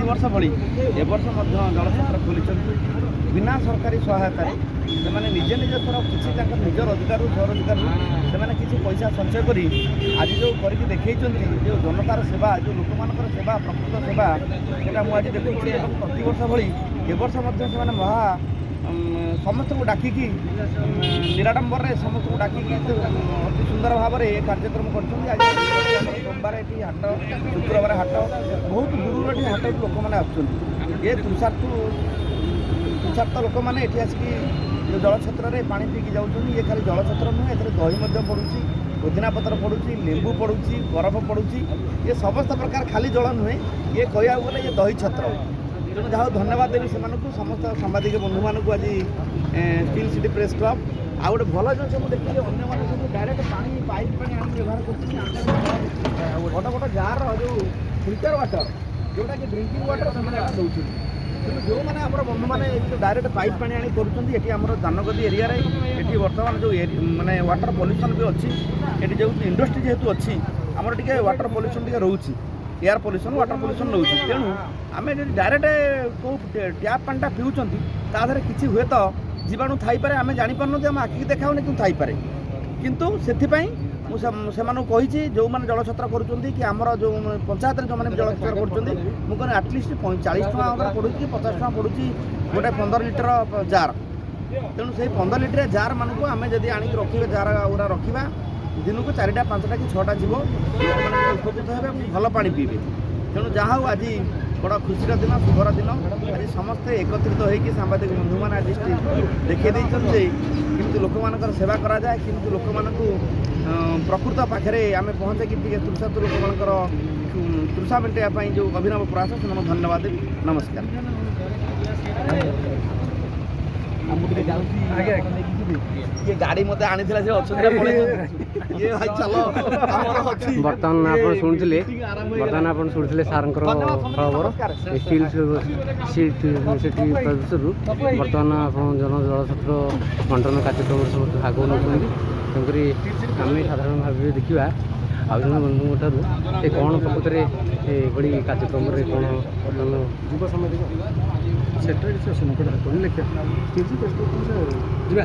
ପ୍ରତିବର୍ଷ ଭଳି ଏବର୍ଷ ମଧ୍ୟ ଜଳଛତ୍ର ଖୋଲିଛନ୍ତି ବିନା ସରକାରୀ ସହାୟତାରେ। ସେମାନେ ନିଜେ ନିଜସ୍ୱର କିଛି ତାଙ୍କ ନିଜ ରୋଜଗାରରୁ, ସ୍ୱରୋଜଗାରରୁ ସେମାନେ କିଛି ପଇସା ସଞ୍ଚୟ କରି ଆଜି ଯେଉଁ କରିକି ଦେଖେଇଛନ୍ତି, ଯେଉଁ ଜନତାର ସେବା, ଯେଉଁ ଲୋକମାନଙ୍କର ସେବା, ପ୍ରକୃତ ସେବା, ସେଇଟା ମୁଁ ଆଜି ଦେଖୁଛି। ଏବଂ ପ୍ରତିବର୍ଷ ଭଳି ଏବର୍ଷ ମଧ୍ୟ ସେମାନେ ମହା ସମସ୍ତଙ୍କୁ ଡାକିକି, ନିରାଡମ୍ବରରେ ସମସ୍ତଙ୍କୁ ଡାକିକି ଅତି ସୁନ୍ଦର ଭାବରେ ଏ କାର୍ଯ୍ୟକ୍ରମ କରୁଛନ୍ତି। ଆଜି ଆମର ସୋମବାର ଏଠି ହାଟ, ଶୁକ୍ରବାର ହାଟ, ବହୁତ ଦୂରରୁ ଏଠି ହାଟରୁ ଲୋକମାନେ ଆସୁଛନ୍ତି। ଏ ତୃଷାର୍ତ ଲୋକମାନେ ଏଠି ଆସିକି ଯେଉଁ ଜଳଛତ୍ରରେ ପାଣି ପିଇକି ଯାଉଛନ୍ତି। ଇଏ ଖାଲି ଜଳଛତ୍ର ନୁହେଁ, ଏଥିରେ ଦହି ମଧ୍ୟ ପଡ଼ୁଛି, ପୋଦିନା ପତ୍ର ପଡ଼ୁଛି, ଲେମ୍ବୁ ପଡ଼ୁଛି, ବରଫ ପଡ଼ୁଛି। ଇଏ ସମସ୍ତ ପ୍ରକାର, ଖାଲି ଜଳ ନୁହେଁ, ଇଏ କହିବାକୁ ଗଲେ ଇଏ ଦହି ଛତ୍ର। ତେଣୁ ଯାହା ହଉ, ଧନ୍ୟବାଦ ଦେବି ସେମାନଙ୍କୁ, ସମସ୍ତ ସାମ୍ବାଦିକ ବନ୍ଧୁମାନଙ୍କୁ ଆଜି ଷ୍ଟିଲ୍ ସିଟି ପ୍ରେସ୍ କ୍ଲବ୍। ଆଉ ଗୋଟେ ଭଲ ଜିନିଷ ମୁଁ ଦେଖିଲି, ଅନ୍ୟମାନେ ସବୁ ଡାଇରେକ୍ଟ ପାଣି, ପାଇପ୍ ପାଣି ଆଣିକି ବ୍ୟବହାର କରୁଛନ୍ତି। ଆମେ ବଡ଼ ବଡ଼ ଜାର୍ର ଯେଉଁ ଫିଲ୍ଟର ୱାଟର, ଯେଉଁଟାକି ଡ୍ରିଙ୍କିଂ ୱାଟର, ସେମାନେ ଏଟା ଦେଉଛନ୍ତି। କିନ୍ତୁ ଯେଉଁମାନେ ଆମର ବନ୍ଧୁମାନେ ଏ ଯେଉଁ ଡାଇରେକ୍ଟ ପାଇପ୍ ପାଣି ଆଣି କରୁଛନ୍ତି, ଏଠି ଆମର ଦାନଗଦି ଏରିଆରେ ଏଠି ବର୍ତ୍ତମାନ ଯେଉଁ ମାନେ ୱାଟର ପଲ୍ୟୁସନ୍ ବି ଅଛି ଏଠି, ଯେଉଁ ଇଣ୍ଡଷ୍ଟ୍ରି ଯେହେତୁ ଅଛି, ଆମର ଟିକେ ୱାଟର ପଲ୍ୟୁସନ୍ ଟିକେ ରହୁଛି, ଏୟାର ପଲ୍ୟୁସନ୍, ୱାଟର ପଲ୍ୟୁସନ୍ ରହୁଛି। ତେଣୁ ଆମେ ଯଦି ଡାଇରେକ୍ଟ କେଉଁ ଟ୍ୟାପ୍ ପାଣିଟା ପିଉଛନ୍ତି, ତା ଦେହରେ କିଛି ହୁଏତ ଜୀବାଣୁ ଥାଇପାରେ, ଆମେ ଜାଣିପାରୁନାହାନ୍ତି, ଆମ ଆଖିକି ଦେଖାଉନି, କିନ୍ତୁ ଥାଇପାରେ। କିନ୍ତୁ ସେଥିପାଇଁ ମୁଁ ସେମାନଙ୍କୁ କହିଛି, ଯେଉଁମାନେ ଜଳଛତ୍ର କରୁଛନ୍ତି କି ଆମର ଯେଉଁ ପଞ୍ଚାୟତରେ ଯେଉଁମାନେ ବି ଜଳଛତ୍ର କରୁଛନ୍ତି, ମୁଁ କହିଲି ଆଟଲିଷ୍ଟ 40 ଟଙ୍କା ଆମର ପଡ଼ୁଛି କି 50 ଟଙ୍କା ପଡ଼ୁଛି ଗୋଟେ 15 ଲିଟର ଜାର୍। ତେଣୁ ସେଇ 15 ଲିଟରିଆ ଜାର୍ ମାନଙ୍କୁ ଆମେ ଯଦି ଆଣିକି ରଖିବେ, ଜାର୍ ଗୁଡ଼ା ରଖିବା, ଦିନକୁ ଚାରିଟା, ପାଞ୍ଚଟା କି ଛଅଟା ଯିବ, ଲୋକମାନେ ଉପକୃତ ହେବେ ଏବଂ ଭଲ ପାଣି ପିଇବେ। ତେଣୁ ଯାହା ହଉ, ଆଜି ବଡ଼ ଖୁସିର ଦିନ, ଶୁଭର ଦିନ। ଆଜି ସମସ୍ତେ ଏକତ୍ରିତ ହୋଇକି ସାମ୍ବାଦିକ ବନ୍ଧୁମାନେ ଆଜି ଦେଖେଇ ଦେଇଛନ୍ତି ଯେ କେମିତି ଲୋକମାନଙ୍କର ସେବା କରାଯାଏ, କେମିତି ଲୋକମାନଙ୍କୁ ପ୍ରକୃତ ପାଖରେ ଆମେ ପହଞ୍ଚେଇକି ଟିକେ ତୃଷାର୍ତ୍ତ ଲୋକମାନଙ୍କର ତୃଷା ମେଣ୍ଟାଇବା ପାଇଁ ଯେଉଁ ଅଭିନବ ପ୍ରୟାସ, ସେମାନଙ୍କୁ ଧନ୍ୟବାଦ ଦେବି। ନମସ୍କାର। ମୁଁ ଟିକେ ଯାଉଛି, ନେଇକି ଯିବି। ଇଏ ଗାଡ଼ି ମୋତେ ଆଣିଥିଲା, ସେ ଅଛନ୍ତି ନା ପଳେଇଛନ୍ତି? ଇଏ ଭାଇ, ଚାଲ, ଆମର ଅଛି। ବର୍ତ୍ତମାନ ଆପଣ ଶୁଣୁଥିଲେ ସାର୍ଙ୍କର ଧନ୍ୟବାଦ ସମସ୍ତଙ୍କୁ, ଖବର। ନମସ୍କାର। ଷ୍ଟିଲ୍ ସିଟି ପ୍ରଦେଶରୁ ବର୍ତ୍ତମାନ ଆପଣ ଜନ ଜଳଛତ୍ର ବଣ୍ଟନ କାର୍ଯ୍ୟକ୍ରମରେ ସମସ୍ତେ ଭାଗ ନେଉଛନ୍ତି। ତେଣୁକରି ଆମେ ସାଧାରଣ ଭାବେ ଦେଖିବା ଆଉ ଜଣେ ବନ୍ଧୁଙ୍କ ଠାରୁ ଏ କ'ଣ ପ୍ରକୃତରେ ଏଭଳି କାର୍ଯ୍ୟକ୍ରମରେ କ'ଣ ବର୍ତ୍ତମାନ ଯୁବ ସାମ୍ବାଦିକ, ସେଟା କିଛି ଅସୁବିଧା ନାହିଁ, ଲେଖିବା। ଯିବା।